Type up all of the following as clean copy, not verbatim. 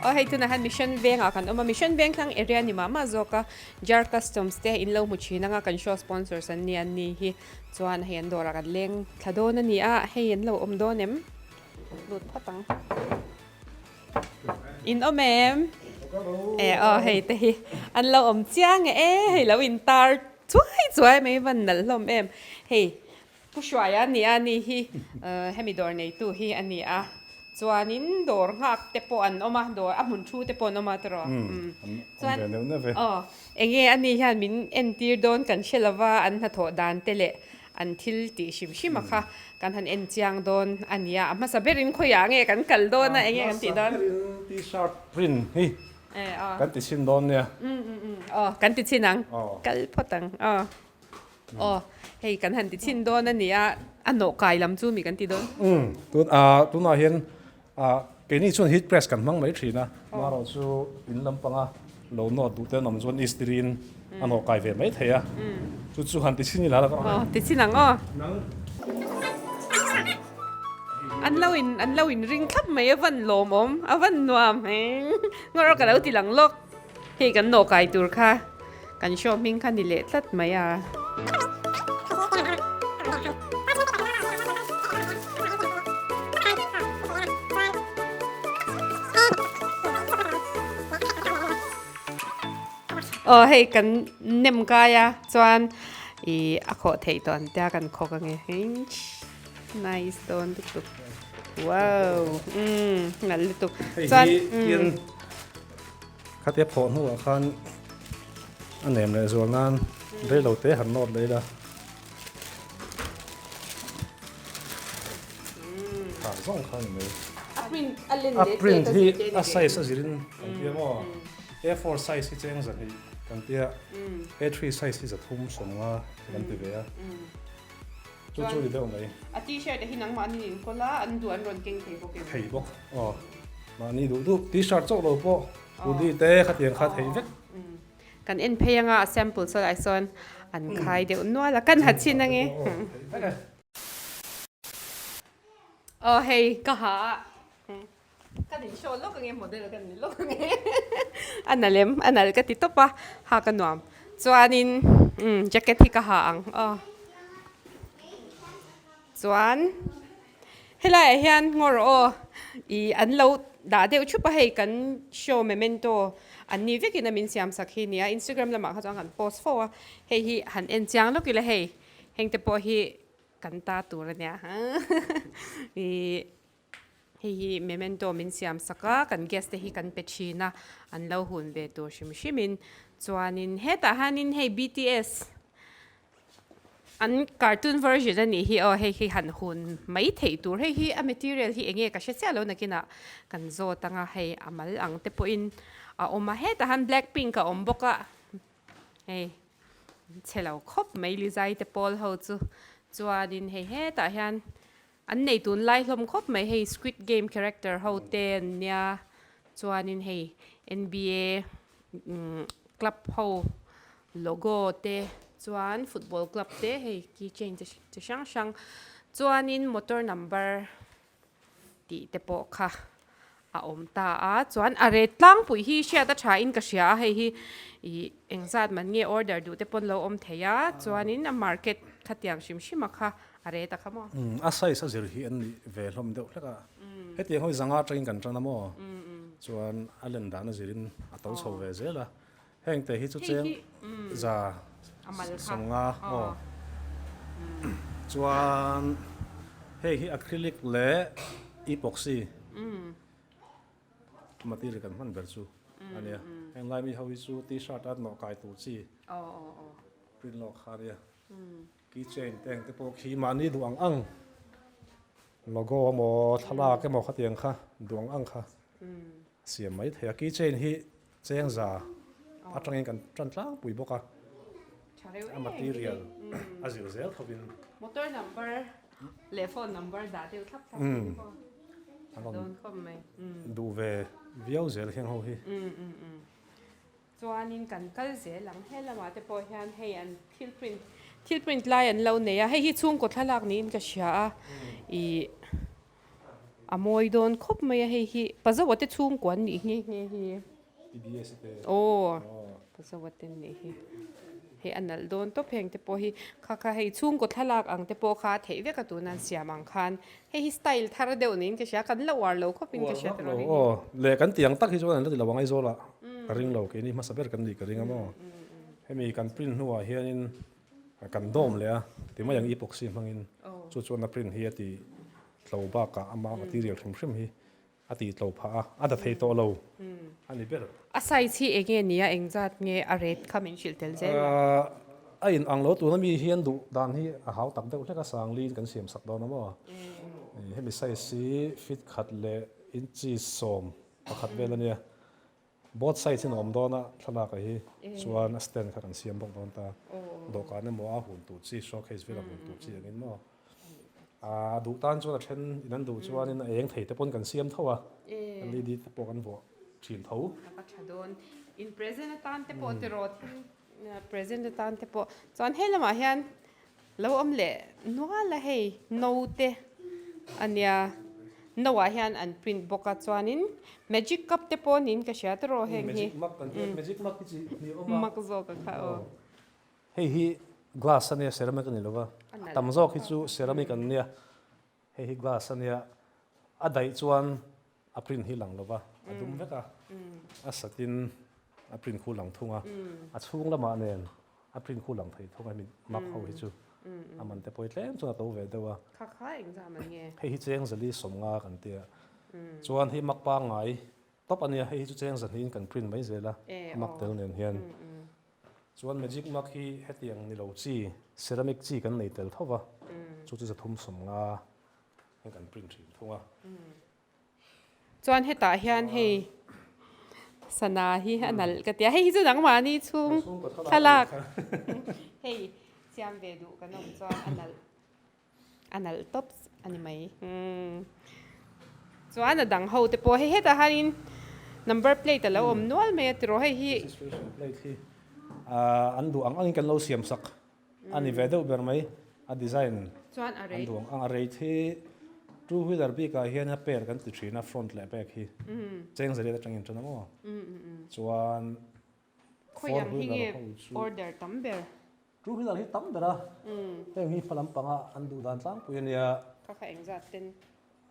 Aw hei tunah hian Mission Vengah kan awm a, Mission Veng thlang area ni mah mah zawk a, Jar Customs te in lo hmu thin anga kan show sponsors an ni an ni hi chuan hei an dawrah kan leng thla dawn a ni a, hei an lo awm dawn em? Lut phawt ang. In awm em? E aw hei te hi an lo awm chiang e, e hei lo in tar chuai chuai mai van nalh hlawm em. Hei Pu Hruaia a ni a, ni hi hemi dawr neitu hi a ni a, chuanin dawr nghak te pawh an awm a, dawr a hmun thu te pawh an awm a tiraw? Chuan aw enge a ni hian min entir dawn kan hre lova, an hnathawh dan te leh an thil tih hrim hrim a kha kan han en chiang dawn a ni a, a hmasa berin khawiah nge kan kal dawn a, enge kan tih dawn? A hmasa berin t-shirt print hi kan ti chhin dawn nia. Aw kan ti chhin ang, kal phawt ang aw. Aw, hei kan han ti chhin dawn a ni a, a nawh kai lam chu mi kan ti dawn. Umm, tun ah tunah hian ah keini chuan heat press kan hmang mai thin a, marawh chu in lampanga lo nawt duh te an awm chuan istiri-in a nawh kai ve mai thei a, chu chu han ti chhin ila la ka. Aw, ti chhin ang aw. An lo in an lo in ring thlap mai a van lawmawm, a van nuam ngawrh ka lo ti lang lawk. Hei kan nawh kai tur kha kan show hming kha ni leh tlat mai a. Aw hei kan nem kai a chuan ih a khawh theih tawh an tia kan khawk ange nice dawn lutuk wow umm nalh lutuk chuan umm. Khatia phawh hnuah khan a nem leh zual nan reilo te han nawt leh ila. Tha zawng kha ni mai. A print a len leh print hi a size a zirin kan tia maw. A4 size hi cheng zahnih kan tia A3 size hi zathum sawmnga kan ti ve a. Chu chu ni deuh mai. A t-shirt hi nangmahni in kawl a, an duh an rawn keng thei bawk em? Thei bawk, aw. Mahni duh duh t-shirt chauh lo pawh hoodie te khatiang kha thei vek. Kan en phei anga a sample saw lai sawn an khai deuh nual a, kan ha chhin ange. Aw hei ka ha a, kan in show lawk ange model kan ni lawk ange a nalh em a nalh ka ti tawp a ha ka nuam chuanin umm jacket hi ka ha ang aw chuan helai ah hian ngawr aw ih an lo dah deuh thup a hei kan show memento an ni vekin a min siam sak hi nia instagram lamah kha chuan kan post fo a hei hi han en chiang lawk ila hei heng te pawh hi kan ta tur a nia ih. Hei hi memento min siam sak a, kan guest te hi kan pe thin a, an lo hun ve tur hrim hrim in. Chuanin hetah hianin hei BTS an cartoon version a nih hi aw, hei hi han hun mai theih tur. Hei hi a material hi enge ka hre chiah lo nakinah kan zawt anga hei a mal ang te pawhin a awm a. Hetah hian blackpink a awm bawk a, hei chhe lo khawp mai Lizai te pawl ho chu. Chuanin hei hetah hian An nei tunlai hlawm khawp mai hei squid game character ho te an nia chuanin hei NBA club ho logo te chuan football club te hei key chain chi hrang hrang chuanin motor number tih te pawh kha a awm ta a chuan a ret tlangpui hi hriat a tha in ka hria a hei hi ih engzat man nge order duh te pawn lo awm thei a chuanin a market khatiang hrim hrim a kha a ret a kha maw. A size a zir hi an nih ve hlawm deuh hlek a hetiang ho hi zanga atangin kan tan a maw chuan a len dan a zirin a to chho ve zel a heng te hi chu cheng za sawmnga aw chuan hei hi acrylic leh epoxy material kan hman ber chu a nia heng lai mi ho hi chu t-shirt a nawh kai tur chi print lawk kha a nia keychain te ang te pawh khi mahni duh ang ang logo emaw thlalak emaw khatiang kha duh ang ang kha siam mai thei a keychain hi Cheng za atangin kan tan tlangpui bawk a, a material a zir zel thovin. Motor number leh phone number dah deuh thlap thlap hi pawh a dawn khawp mai. Duh ve viau zel heng ho hi. Chuanin kan kal zel ang he lamah te pawh hian hei an thil print thil print lai an lo nei a, hei hi chhungkaw thlalak niin ka hria a ih. A mawi dawn khawp mai a hei hi Pazawa te chhungkua an nih nghe nghe hi. PBS te. Aw Pazawa te an nih hi. Hei a nalh dawn tawp heng te pawh hi kha kha hei chhungkaw thlalak ang te pawh kha a theih vek a tuna an siam ang khan hei hi style thar deuh niin ka hria kan la uar lo khawp in ka hria Uar vak lo aw leh kan tih ang tak hi chuan an la ti lo ang Aizawl ah ka ring lo keini hmasa ber kan nih ka ring a maw hemi kan print hnuah hianin kan dawm leh a ti mai ang epoxy hmangin chu chuan a print hi a ti tlo bakah ama material hrim hrim hi a tih tlo phah a, a da thei tawh lo a ni ber. A size hi eng nge nia, eng zat nge a rate kha min hrilh tel zel a? A in ang lo tuna mi hian duh dan hi a hau tak deuh hlek a, sangli in kan siam sak dawn a maw? Hemi size hi feet khat leh inches 11 vel a nia. Both sides in a awm dawn a, thlalak ah hi chuan a stand kha kan siam bawk dawn ta. Dawhkan emaw a hun tur chi, showcase vel a hun tur chi angin maw. A duh tan chuan a then in an duh chuanin a eng thei te pawn kan siam tho a, LED te pawh kan vuah thin tho. A va tha dawn. In present atan te pawh tiraw thil present atan te pawh. Chuan he lamah hian Lo awm leh nual a hei no te a nia no ah hian an print bawk a chuanin magic cup te pawh niin ka hria tawh heng hi Magic mug kan tia magic mug hi chi hnih a awm a mug zawk a kha aw. Hei hi glass a nia ceramic a ni lo va a tam zawk hi chu ceramic an nia hei hi glass a nia a daih chuan a print hi lang lo va a dum vek a a satin a print khu lang thung a a chhung lamah nen a print khu lang thei thung a hemi mug ho hi chu a man te pawh tlem chuan a to ve deuh a Kha kha engzam an nge? Hei hi cheng zali 50 kan tia chuan hei mug pangngai tawp a nia hei hi chu cheng zahnihin kan print mai zel a mug tel nen hian chuan magic mug hi hetiang ni lo chi ceramic chi kan nei tel tho va chu chu 350 hian kan print thin thung a. Chuan hetah hian hei sana hi a nalh ka tia hei hi chu nangmahni chhung thlalak hei siam ve duh kan awm chuan a nalh a nalh tawp a ni mai chuan a dang ho te pawh hei hetah hianin number plate a lo awm nual mai a tiraw hei hi registration plate hi an duh ang angin kan lo siam sak A ni ve deuh ber mai, a design an duang ang. A rate hi two wheeler bikah hian a pair kan ti thin a, front leh back hi cheng zariat atangin tan a maw? Chuan four wheeler ho chu two wheeler hi tam ber a, heng hi hma lampanga an duh dan tlangpui a nia.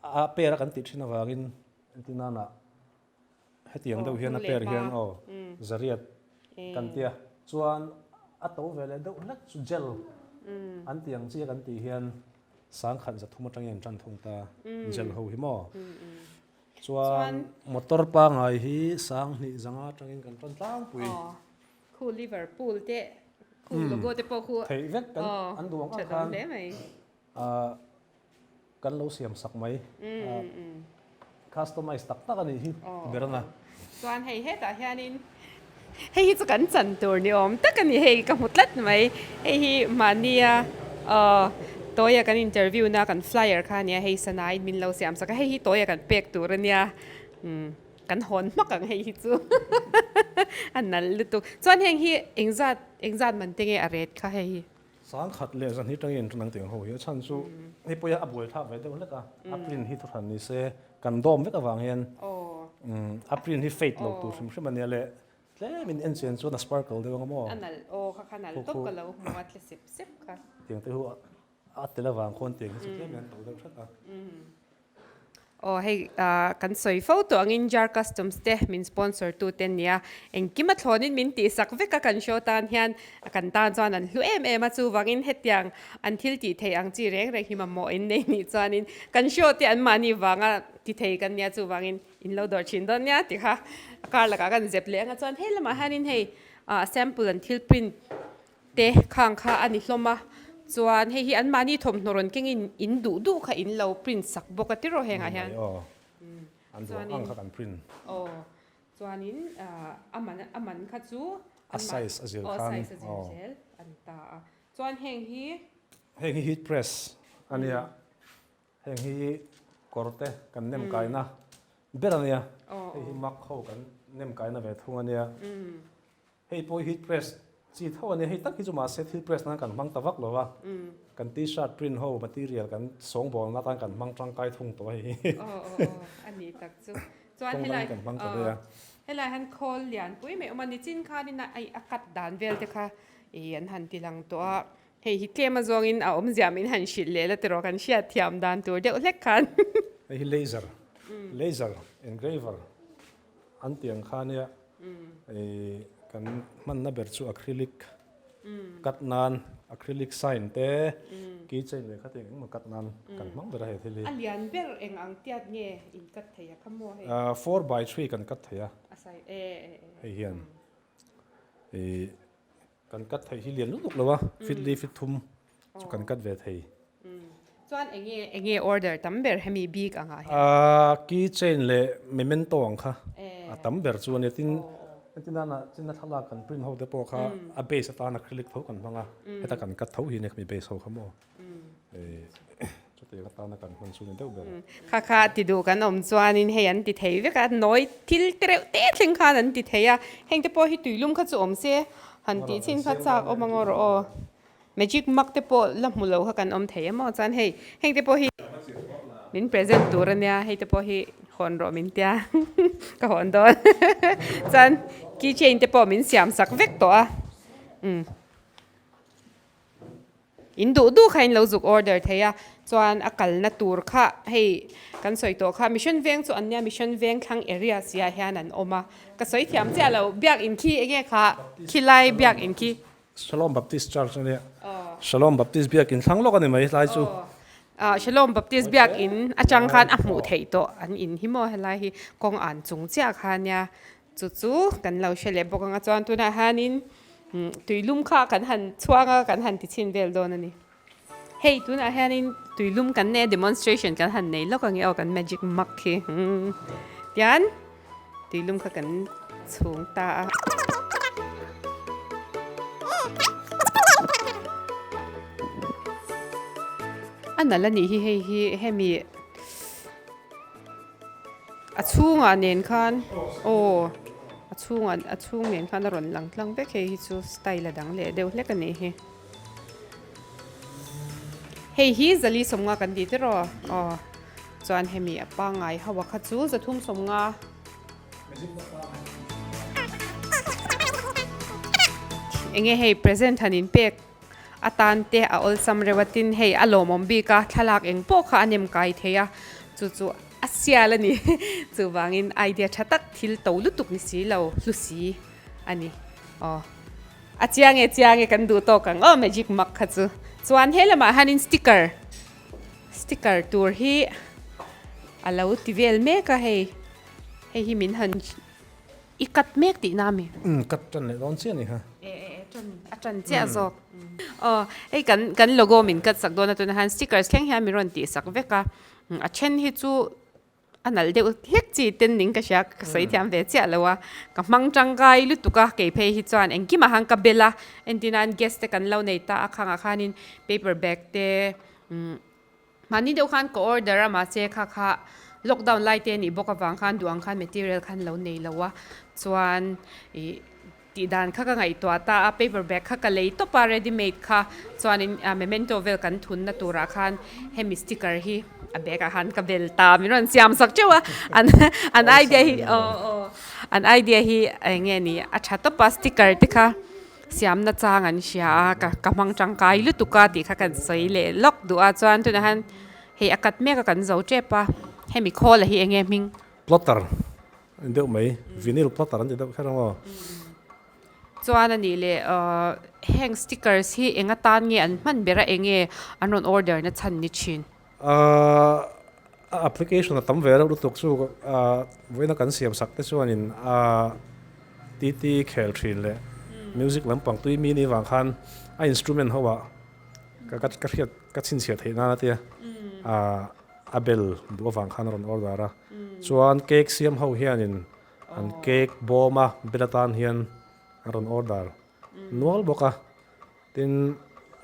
A pair a kan tih thin avangin entir nana Hetiang deuh hian a pair hian aw zariat kan tia chuan a to ve leh deuh hlek chu gel an tih ang chi a kan tih hian sangkhat 300 atangin an tan thung ta gel ho hi maw chuan motor pangai hi 2000 atangin kan tan tlangpui. Khu Liverpool te khu logo te pawh khu theih vek kan an duh ang ang khan Kan lo siam sak mai. Customize tak tak a nih hi ber a. Chuan hei hetah hianin hei hi chu kan chan tur ni awm tak a ni hei ka hmu tlat mai. Hei hi mahnia tawia kan interview na kan flyer kha a nia hei sanaiin min lo siam sak a hei hi tawia kan pek tur a nia kan hawn hmak ang hei hi chu a nalh lutuk. Chuan heng hi engzat engzat man te nge a ret kha hei hi. 10,000 leh 200 tangin ṭan ang tih ang ho hi a chhan chu hei pawia a buai thlak ve deuh hlek a, a print hi thuhran ni se kan dawm vek avang hian a print hi fade lo tur hrim hrim a nia leh tlem in en chian chuan a sparkle deuh ang a maw? A nalh aw kha kha nalh tawp ka lo hmu a tle sep sep kha. Tiang te hu a tel avang khawn tiang hi chu tlem in an to deuh hret a. Aw hei kan sawi fo tawh angin Jar Customs te min sponsor tu te ania engkim a thlawnin min tihsak vek a kan show tan hian kan tan chuan an hlu em em a chuvangin hetiang an thil tih theih ang chi reng reng hi mamawh in nei nih chuanin kan show te an mahni vanga ti thei kan nia chuvangin in lo dawr thin dawn nia ti kha a kar lakah kan zep leh anga chuan hei lamah hianin hei sample an thil print te khang kha a ni hlawm a, chuan hei hi anmahni thawmhnaw rawn kengin in duh duh kha in lo print sak bawk a tiraw hengah hian. Aw an duh ang kha kan print. Aw chuanin a man a man kha chu a size a zir khan aw size a zir zel a ni ta a, chuan heng hi. Heng hi heat press a nia, heng hi kawr te kan nem kaina ber a nia, hei hi mug ho kan nem kaina ve thung a nia. Hei pawh heat press Chi tho a nia, hei tak hi chu mahse thil press nan kan hmang ta vak lo a, kan t-shirt print ho material kan sawngbawlna atan kan hmang tangkai thung tawh a hei hi. Aw aw aw a ni tak chu. Chuan helai kan hmang ta daih a. Helai han khawl lian pui mai awm a, nichin khanin a a cut dan vel te kha ih an han ti lang tawh a, hei hi tlem a zawngin a awmzia min han hrilh leh la tiraw kan hriat thiam dan tur deuh hlek khan. Hei hi laser, laser engraver An tih ang kha nia ih kan hmanna ber chu acrylic cut nan acrylic sign te key chain leh kha te engemaw cut nan kan hmang ber a he thil hi. A lian ber eng ang tiat nge in cut thei a kha maw hei? 4 by 3 kan cut thei a. A sai e e e. Hei hian ih kan cut theih hi lian lutuk lo a fit li fit thum chu kan cut ve thei. Chuan enge enge order tam ber hemi bik angah hian? Ahh key chain leh memento ang kha a tam ber chu a nia tin tin nana china thlalak kan print ho te pawh kha a base atan acrylic tho kan hmang a heta kan cut tho hi nia khami base ho kha maw chutiang atana kan hman chu ni deuh ber. Kha kha ti duh kan awm chuanin hei an ti thei vek a nawi thil te reuh te thleng khan an ti thei a heng te pawh hi tuilum kha chu awm se han tih chhin kha chak awm ang aw rawh aw. Magic mug te pawh la hmu lo kha kan awm thei em aw chuan hei heng te pawh hi min present tur ania hei te pawh hi hawn rawh min tia ka hawn dawn chuan key chain te pawh min siam sak vek tawh a umm in duh duh kha in lo zuk order thei a chuan a kalna tur kha hei kan sawi tawh kha mission veng chu an nia mission veng thlang area siah hian an awm a ka sawi thiam chiah lo biakin khi enge kha khilai biakin khi. Shalom Baptist Church a nia. Shalom Baptist biakin thlang lawk a ni mai hlai chu. Shalom Baptist biakin atang khan a hmuh theih tawh an in hi maw helai hi kawng an chung chiah kha nia chu chu kan lo hre leh bawk ang a chuan tunah hianin tuilum kha kan han chhuang a kan han ti chhin vel dawn a ni. Hei tunah hianin tuilum kan nei a demonstration kan han nei lawk ang e aw kan magic mug hi tian tuilum kha kan chhung ta a. A nalh a nih hi hei hi hemi a chhungah nen khan aw a chhungah a chhung nen khan a rawn lang tlang vek hei hi chu style a dang leh deuh hlek a nih hi. Hei hi zali sawmnga kan tih tiraw aw chuan hemi a pangngai ho a kha chu zathum sawmnga enge hei present han in pek atan te a awlsam reuh a tin hei a lawmawm bik a thlalak eng pawh kha a nem kai thei a chu chu a sial a ni chuvangin idea tha tak thil to lutuk ni si lo hlu si a ni aw. A chiang e chiang e kan duh tawk ang aw magic mug kha chu. Chuan he lamah hianin sticker sticker tur hi a lo ti vel mek a hei hei hi min han i cut mek tihna a mi? Umm cut tan leh dawn chiah a ni kha. E e e tan a tan chiah zawk. Aw hei kan kan logo min cut sak dawn a tunah hian stickers thleng hian min rawn tih sak vek a a then hi chu A nalh deuh hlek chi ten ning ka hria, ka sawi thiam ve chiah lo a, ka hmang tangkai lutuk a, kei phei hi chuan engkimah khan ka bel a, entir nan guest te kan lo nei ta a, khangah khanin paper bag te umm mahni deuh khan ka order a mahse kha kha lockdown lai te anih bawk avang khan duh ang khan material khan lo nei lo a, chuan ih. Tih dan kha ka ngaihtuah ta a, paper bag kha ka lei tawp a, ready made kha chuanin memento vel kan thunna turah khan hemi sticker hi a bag ah khan ka bel ta, min rawn siam sak teuh a, an an idea hi aw aw an idea hi eng nge ni a tha tawp a sticker te kha siamna chang an hria a ka ka hmang tangkai lutuk a tih kha kan sawi leh lawk duh a, chuan tunah hian hei a cut mek a kan zo tep a, hemi khawl hi eng nge hming? Plotter. Deuh mai, vinyl plotter an ti deuh kher ang aw. Chuan a nih leh heng stickers hi eng atan nge an hman ber a eng nge an rawn order na chhan ni thin? A application a tam ve reuh lutuk chu vawiina kan siam sak te chuanin a TT khel thin leh music lampang tui mi ni vang khan a instrument ho ah ka ka hriat ka chhinchhiah theih nan a tia a bel duh avang khan a rawn order a. Chuan cake siam ho hianin an cake bawm a bel atan hian a rawn order nual bawk a, tin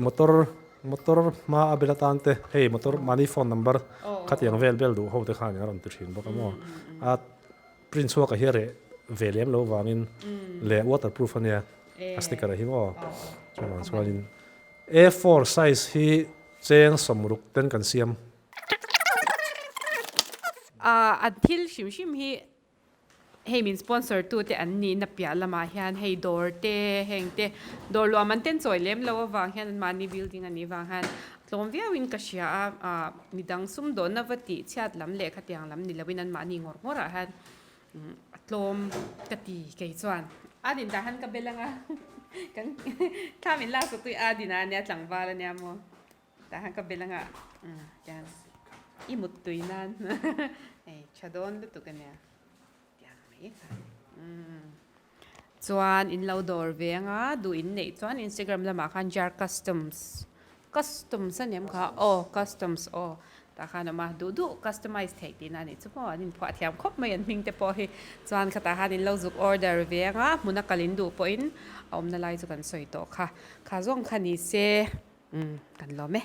motor motor hma a bel atan te hei motor mahni phone number khatiang vel bel duh ho te khan a rawn ti thin bawk a maw a print chhuak a hi a reh ve lem lo vangin leh waterproof a nia. A sticker a hi maw? Chuvang chuanin A4 size hi cheng sawmruk ten kan siam. An thil hrim hrim hi hei min sponsor tu te an nihna piah lamah hian hei dawr te heng te dawr luam an ten chawi lem lo avang hian anmahni building a nih vang hian tlawm viauin ka hria a ah midang sumdawnna va tih chhiat lam leh khatiang lam ni loin anmahni ngawr ngawrah hian a tlawm ka ti kei chuan. A din tah hian ka bel anga kan thla min lak sak tui a din ah ania tlangval ania maw. Tah hian ka bel anga tian i mut tui nan hei tha dawn lutuk ania tiang mai kha chuan in lo dawr ve anga duh in neih chuan Instagram lamah khan jar customs customs a niam kha aw customs aw tah khan a awm a duh duh customize theih tihna a nih chu maw an inphuah thiam khawp mai an hming te pawh hi chuan khatah khan in lo zuk order ve anga hmuna kal in duh pawhin a awmna lai chu kan sawi tawh kha kha zawng kha ni se. Umm kan lawm e.